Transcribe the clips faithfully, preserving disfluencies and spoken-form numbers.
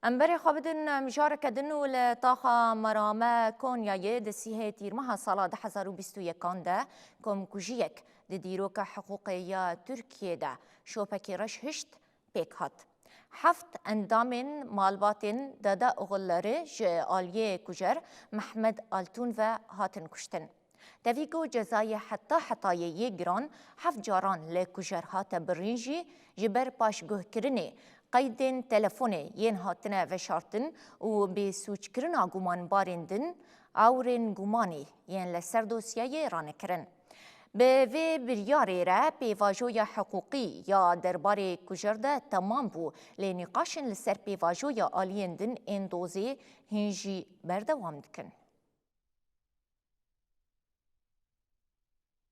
Em berê xwe bidin mijareke din û li taxa Merame Konyayê di sîhê tîrmeha sala du hezar û bîst û yekan de komkujiyek di dîroka hiqûqê ya Tirkiyê de şopekî reş hişt pêk hat. Heft endamên malbatên Dede Oğulları ji aliyê kujer Mehmet Altun ve hatin kuştin. Tevî ku cezayê heta hetayê yê giran heft caran li kujer hate birîn jî, ji ber paşguhkirinê qeydên telefonê yên hatine veşartin û bi sûckirina gumanbarên din, ewrên gumanî yên li ser dosyeyê ranekirin. Bi vê biryarê re pêvajoya hiqûqî ya derbarê kujer de temam bû, lê nîqaşên li ser pêvajoya aliyên din ên dozê hîn jî berdewam dikin.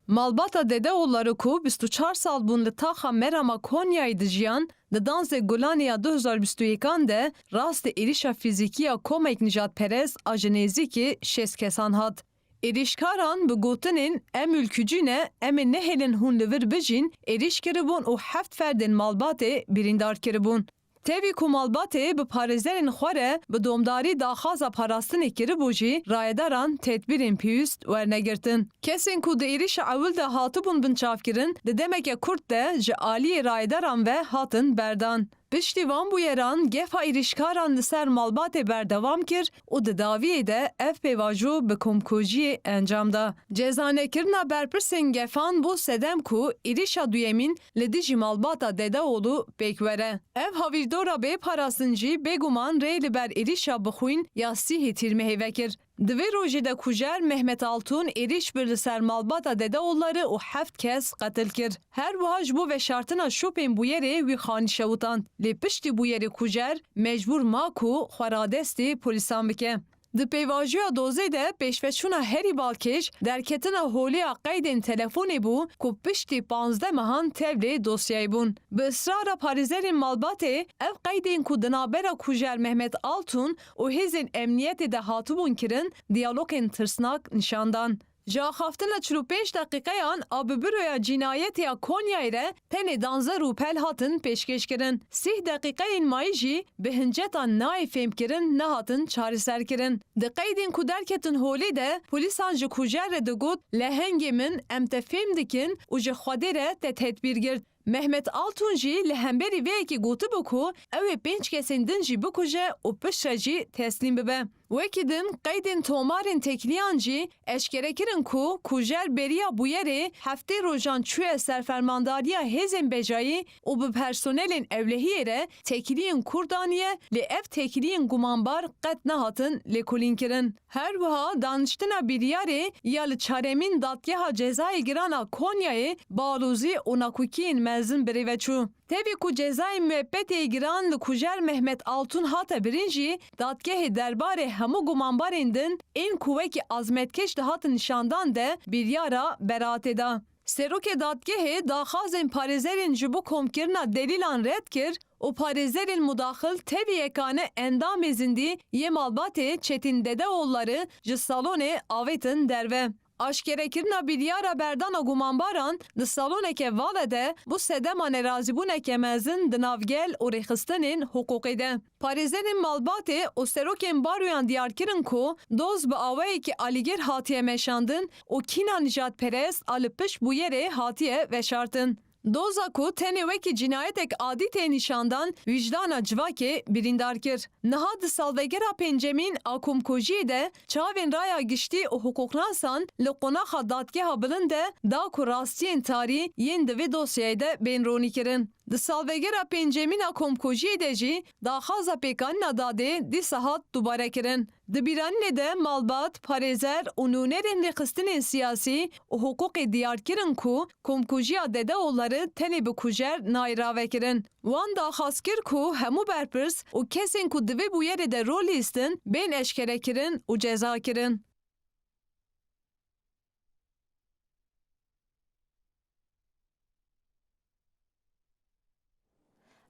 Malbata Dedeoğulları ku bîst û çar sal bûn li taxa Merama Konyayê dijiyan, di danzê Gulanê ya du hezar bîst û yekan de rastê êrişa fîzîkî ya komek nijadperest a ji nêzîkî şêst kesan hat. Êrişkaran bi gotinên "Em ülkücü ne, em ê nehêlin hûn li vir bijîn", êrîş kiribûn û heft ferdên malbatê birîndar kiribûn. Tevî ku malbatê bi parêzerên xwe re bi domdarî daxwaza parastinê kiribû jî, rayedaran tedbîrên pêwîst wernegirtin. Kesên ku di êrişa ewil de hatibûn binçavkirin, di demeke kurt de ji aliyê rayedaran ve hatin berdan. Piştî van bûyeran, gefa êrişkaran li ser malbatê berdewam kir û di dawiyê de ev pêvajo bi komkujiyê encam da. Cezanekirina berpirsên gefan bû sedem ku êrişa duyemîn li dijî malbata Dedeoğlu pêk were. Ev hawîrdora bê parastin jî bêguman rê li ber êrişa bi xwîn ya sîhê tîrmehê vekir. Di vê rojê de kujer Mehmet Altun êrîş bir li ser malbata Dedeoğulları û heft kes qetil kir. Her wiha ji bo veşartina şopên bûyerê wî xanî şewitand. Lê piştî bûyerê kujer mecbûr ma ku xwe radestî polîsan bike. Di pêvajoya dozê de pêşveçûna herî balkêş derketina holê ya qeydên telefonê bû ku piştî panzdeh mehan tevlê dosyayê bûn. Bi israra parêzerên malbatê ev qeydên ku di navbera kujer Mehmet Altun û hêzên emniyetê de hatibûn kirin, diyalogên tirsnak nîşan dan. Ji axaftina çil û pênc deqîqeyan a bi Büroya Cînayetê ya Konyayê re tenê danzdeh rûpel hatin pêşkêşkirin. Sîh deqîqeyên mayî jî bi hinceta nayê fêmkirin nehatin çareserkirin. Di qeydên ku derketin holê de polîsan ji kujer re digot, "Lehengê min, em te fêm dikin û ji Xwedê re te tedbîr girt." Mehmet Altun jî li hemberî vê yekê gotibû ku ew ê pênc kesên din jî bikuje û piştre jî teslîm bibe. Wekî din, qeydên tomarên têkiliyan jî eşkere kirin ku kujer beriya bûyerê heftê rojan çûye ser fermandariya hêzên bejayî û bi personelên ewlehiyê re têkiliyên kûr daniye, lê ev têkiliyên gumanbar qet nehatin lêkolînkirin. Her wiha daniştina biryarê ya li çaremîn Dadgeha Cezayê Giran a Konyayê bi alozî û nakokiyên mezin birêve çû. Tevî ku cezayê muebbetê giran li kujer Mehmet Altun hate birîn jî, dadgehê derbarê hemû gumanbarên din ên ku wekî azmetkêş dihatin nîşandan de biryara beraatê da. Serokê dadgehê daxwazên parêzerên ji bo komkirina delîlan red kir û parêzerên mudaxil tevî yekane endamê zindî yê malbatê Çetin Dedeoğulları ji salonê avêtin derve. Aşkerekirina biryara berdana gumanbaran di saloneke vale de bû sedema nerazîbûneke mezin di nav gel û rêxistinên hiqûqê de. Parêzerên malbatê û serokên baroyan diyar kirin ku doz bi awayekî alîgir hatiye meşandin û kîna nijadperest a li pişt bûyerê hatiye veşartin. Doza ku tenê wekî cînayetek adî tê nîşandan, wîjdana civakê birîndar kir. Niha di salvegera pêncemîn a komkujiyê de çavên raya giştî û hiqûqnasan li qonaxa dadgeha bilind de da ku rastiyên tarî yên di vê dosyayê de bên ronîkirin. Di salvegera pêncemîn a komkujiyê de jî daxwaza pêkanîna dadê dîsa hat dubarekirin. Di bîranînê de malbat, parêzer û nûnerên rêxistinên siyasî û hiqûqê diyar kirin ku komkujiya Dedeoğulları tenê bi kujer nayê ravekirin. Wan daxwaz kir ku hemû berpirs û kesên ku di vê bûyerê de rol lîstin bên eşkerekirin û cezakirin.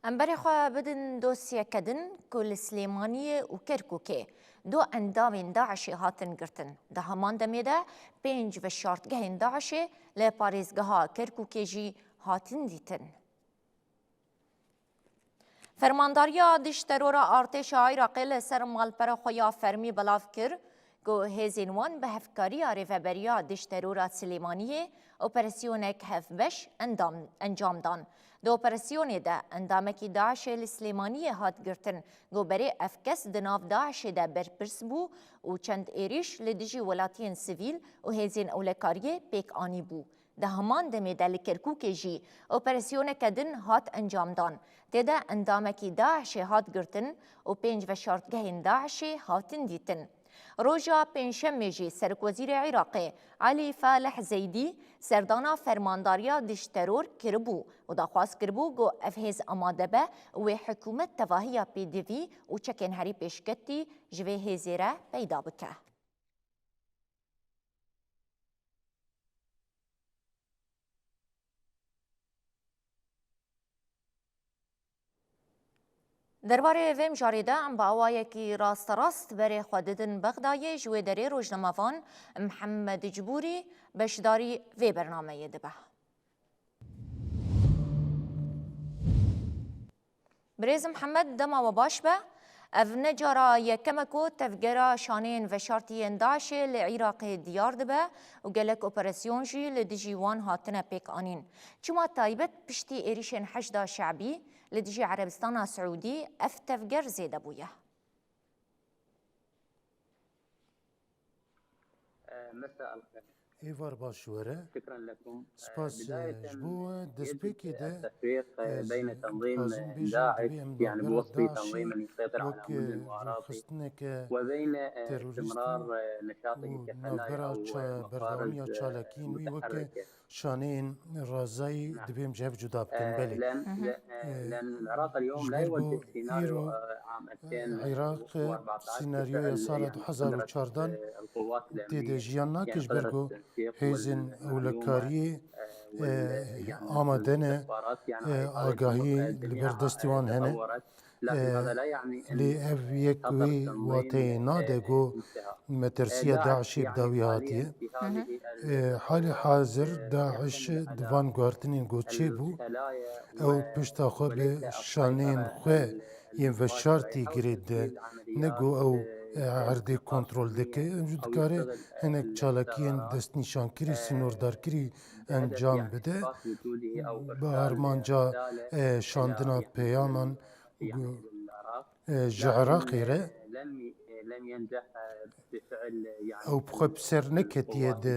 Em berê xwe bidin dosyeke din ku li Silêmaniyê û Kerkûkê du endamên DAIŞê hatin girtin. Di heman demê de pênc veşartgehên DAIŞê li parêzgeha Kerkûkê jî hatin dîtin. Fermandariya Dijterora Artêşa Iraqê li ser malpera xwe ya fermî belav kir ku hêzên wan bi hevkariya Rêveberiya Dijterora Silêmaniyê operasyonek hevbeş endam, encam dan. Di operasyonê de endamekî DAIŞê li Silêmaniyê hat girtin ku berê ev kes di nav DAIŞê de berpirs bû û çend êrîş li dijî welatiyên sivîl û hêzên ewlekariyê pêk anîbû. Di heman demê de li Kerkûkê jî operasyoneke din hat encamdan. Tê de endamekî DAIŞê hat girtin û pênc veşartgehên DAIŞê hatin dîtin. Roja Pêncşemê jî Serokwezîrê Iraqê Elî Falih Zeydî serdana Fermandariya Dijteror kiribû û daxwaz kiribû ku ev hêz amade be û wê hikûmet tevahiya pêdivî û çekên herî pêşketî ji vê hêzê re peyda bike. Derbarê vê mijarê de em bi awayekî rasterast berê xwe didin Bexdayê, ji wê derê rojnamevan Mihemed Cibûrî beşdarî vê bernameyê dibe. Birêz Mihemed, dema we baş be. Ev ne cara yekem e ku tevgera şaneyên veşartî yên DAIŞê li Iraqê diyar dibe û gelek operasyon jî li dijî wan hatine pêk anîn. Çima taybet piştî êrîşên Heşda Şebî li dijî Erebistana Siûdî ev tevger zêde bûye? Êvar baş were. Spas, e, ji bo we. Destpêkê de, e, ez dixwazim bêjim, divê em navbera DAIŞê wek, e, rêxistineke terorîstî û navbera ça-, berdewamiya çalakiyên wî weke şaneyên razayî divê em ji hev cuda bikin. Belê. Hı hı. E, ji ber ku îro, e, Iraq, e, sînaryoya sala du hezar û çardeh tê de jiyan nake, ji ber ku hêzên ewlekariyê, e, amade ne, e, agahî li ber destê wan hene. E, lê ev yek wê wateyê nade ku metirsiya DAIŞê bi dawî hatiye. E, halê hazir DAIŞ di van guhertinên ku çêbû, ew pişta xwe bi şaneyên xwe yên veşartî girê dide, ne ku ew, e, erdê kontrol dike. Ew jî dikare hinek çalakiyên destnîşankirî, sînordarkirî encam bide. Bi armanca, e, şandina peyaman, e, ji Iraqê re, ew bi xwe bi ser neketiye di,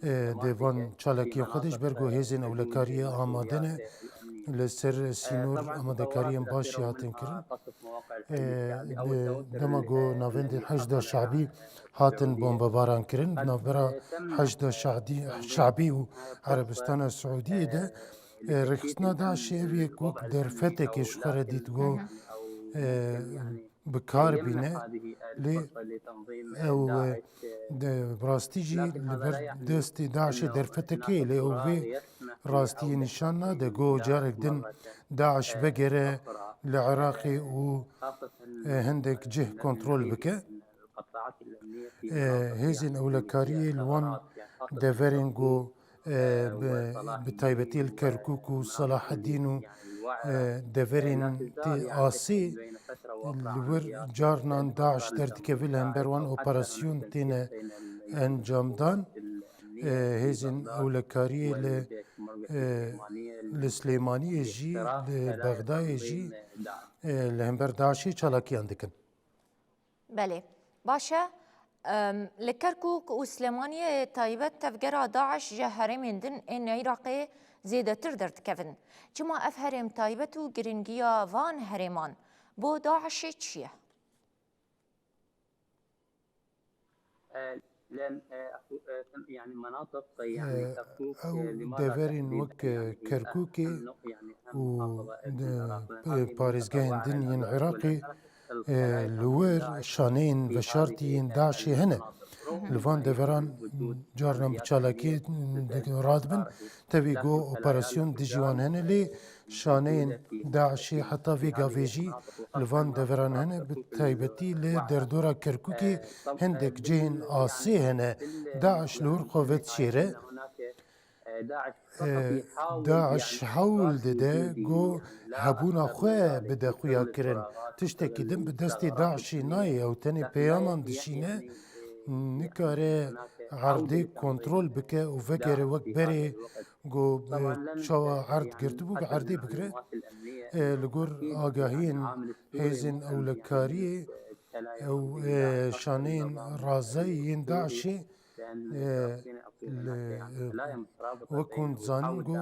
e, di van çalakiyên xwe de, ji ber ku hêzên ewlekariyê amade ne, li ser sînor amadekariyên baş jî hatin kirin. E, di dema ku navendên Heşda Şabî hatin bombebaran kirin, di navbera Heşda Şadî-, Şabî û Erebistana Siûdiyê de, e, rêxistina DAIŞê ev yek wek derfetekê ji xwe re dît, got, e, bi kar bîne, lê ew, e, de, bi rastî jî li ber destê DAIŞê derfetekê ye, lê ew vê rastiyê nîşan nade, got carek din DAIŞ vegere li Iraqê û, e, hindek cih kontrol bike. E, hêzên ewlekariyê li wan deverên ku, e, bi, bi taybetî li Kerkûk û Selahedîn û, e, deverên tê asê li wir carnan DAIŞ derdikeve, li hember wan operasyon têne encamdan. E, hêzên ewlekariyê li, e, li Silêmaniyê jî, li Bexdayê jî, e, li hember DAIŞê çalakiyan dikin. Belê. Baş e. Em, li Kerkûk û Silêmaniyê taybet tevgera DAIŞ ji herêmên din ên Iraqê zêdetir derdikevin. Çima ev herêm taybet û girîngiya van herêman bo DAIŞê çi ye? Ew deverên wek Kerkûkê û di, e, parêzgehên din yên Iraqê, e, li wir şaneyên veşartî yên DAIŞê hene. Li van deveran carnan bi çalakiyê radibin, tevî ku operasyon dijî wan hene, lê şaneyên DAIŞê heta vê gavê jî li van deveran hene, bi taybetî li derdora Kerkûkê hindek cihên asê hene DAIŞ li wir xwe vedişêre. داعش فقط يحاول، داعش يعني، hewl dide ku hebûna xwe bide xuya kirin. Tiştekî din bi destê DAIŞê nayê, ew tenê peyaman dişîne, nikare erdê kontrol bike û vegere wek berê ku, e, çawa erd girtibû, erdê bigire. E, li gor agahiyên hêzên ewlekariyê, ew, e, şaneyên razayî yên DAIŞê, e, li, e, wek hûn dizanin ku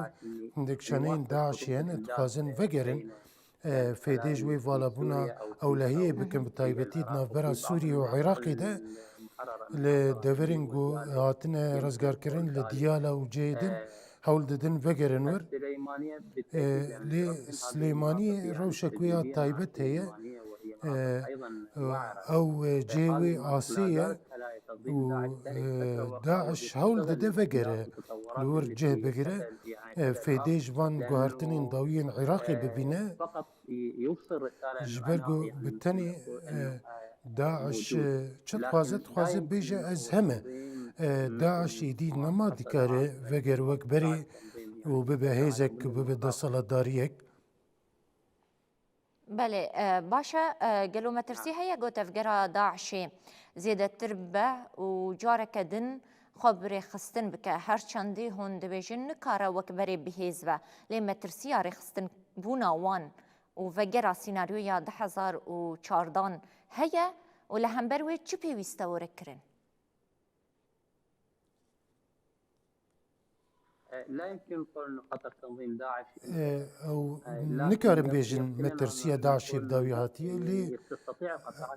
hindek şaneyên DAIŞê hene, dixwazin vegerin, e, fêdê ji wê valabûna ewlehiyê bikin, bi taybetî di navbera Sûriyê û Iraqê de li deverên ku hatine rizgarkirin li Diyala û cihê din hewl didin vegerin wir. E, lê Silêmaniyê rewşek wê ya taybet heye. E, ew, e, cihê wê asê ye û, e, DAIŞ hewl dide vegere, li wir cih bigire, e, fêdê ji van guhertinên dawî yên Iraqê bibîne. Ji ber ku bi tenê, e, DAIŞ, e, çi dixwaze, dixwaze bêje ez heme. E, DAIŞ êdî nema dikare veger wek berê û bibe hêzek, bibe desthilatdariyek. Belê, e, baş e, e, gelo metirsî heye ku tevgera DAIŞê zêdetir bibe û careke din xwe bi rêxistin bike? Her çendî hûn dibêjin nikare wek berê bihêz be, lê metirsiya rêxistinbûna wan û vegera sînaryoya du hezar û çardan heye û li hember wê çi pêwîst e were kirin? E, ew nikarin bêjin metirsiya DAIŞê bi dawî hatiye, lê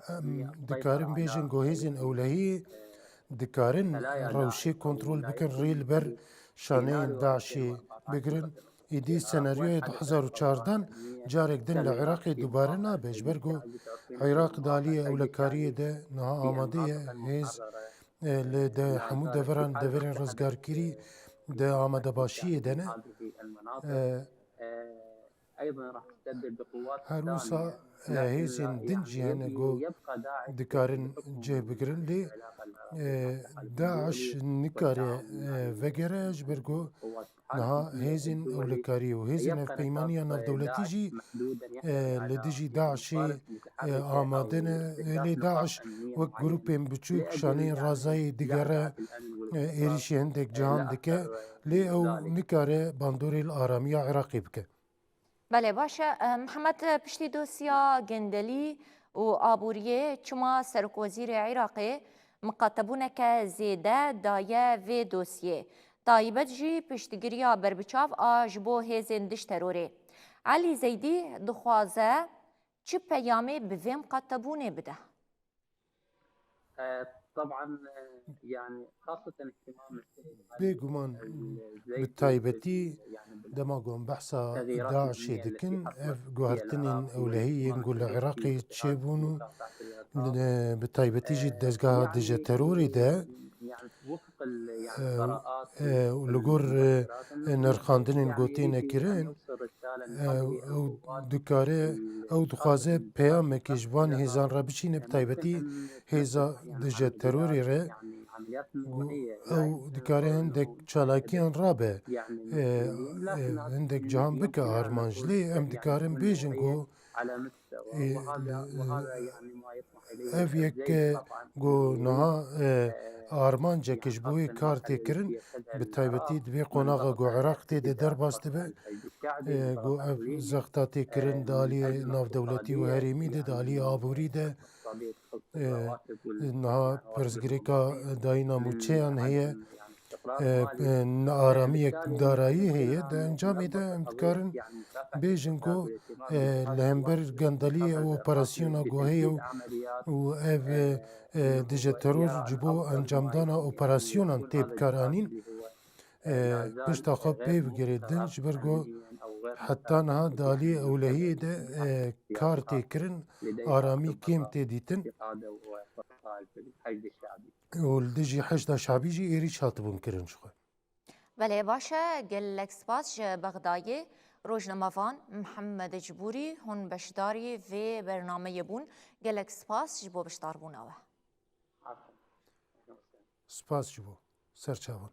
em dikarin bêjin ku hêzên ewlehiyê dikarin rewşê kontrol bikin, rê li ber şaneyên DAIŞê bigirin. Êdî senaryoya du hezar û çardan carek din li Iraqê dubare nabe, ji ber ku Iraq di aliyê ewlekariyê de niha amade ye, hêz, e, li de hemû deveran, deverên rizgarkirî di amadebaşiyê de ne. E, her wisa, e, hêzên din jî hene ku dikarin cih bigirin, lê, e, DAIŞ nikare, e, vegere, ji ber ku niha hêzên ewlekariyê û hêzên hevpeymaniya navdewletî jî, e, li dijî DAIŞê, e, amade ne. Lê DAIŞ wek grûpên biçûk şaneyên razayê digere, e, êrîşî hindek cihan dike, lê ew nikare bandorê li aramiya Iraqê bike. Belê, baş e. E, Mihemed, e, piştî dosya gendelî û aboriyê, çima Serokwezîrê Iraqê miqatebûneke zêde daye vê dosyê? Taybet jî piştgiriya berbiçav a ji bo hêzên dij terorê. Elî Zeydî dixwaze çi peyamê bi vê miqatebûnê bide? Bêguman, bi taybetî dema ku em behsa DAIŞê dikin, ev guhertinên ewlehî yên ku li Iraqê çêbûn û, e, bi taybetî jî dezgeha dije terorê de, e, e, li gor, e, nirxandinên ku têne kirin, e, ew dikare, ew dixwaze peyamekê ji van hêzan re biçîne, bi taybetî hêza dije terorê re. Ew dikare hindek çalakiyan rabe, e, e, hindek cihan bike armanc. Lê em dikarin bêjin ku, e, e, ev yek, e, ku niha, e, armanceke ji bo wê kar tê kirin, bi taybetî di vê qonaxa ku Iraq tê de derbas dibe, e, ku ev zexta tê kirin di aliyê navdewletî û herêmî de, di aliyê aborî de, e, niha pirsgirêka dayîna mûçeyan heye, e, e, nearamiyek darayî heye. Di encamê de em dikarin bêjin ku, e, li hember gendeliyê û operasyona ku heye û, û ev, e, e, dije teror ji bo encamdana operasyonan tê bikaranîn. E, pişta xwe pê bigirê din, ji ber ku heta niha di aliyê ewlehiyê de, e, kar tê kirin, aramî kêm tê dîtin. Û li dijî Heşda Şabî jî êrîş hatibûn kirin ji xwe. Belê, baş e. Gelek spas ji Bexdayê. Rojnamevan Mihemed Cibûrî, hûn beşdarî vê bernameyê bûn. Gelek spas ji bo beşdarbûna we. Spas ji bo serçavan.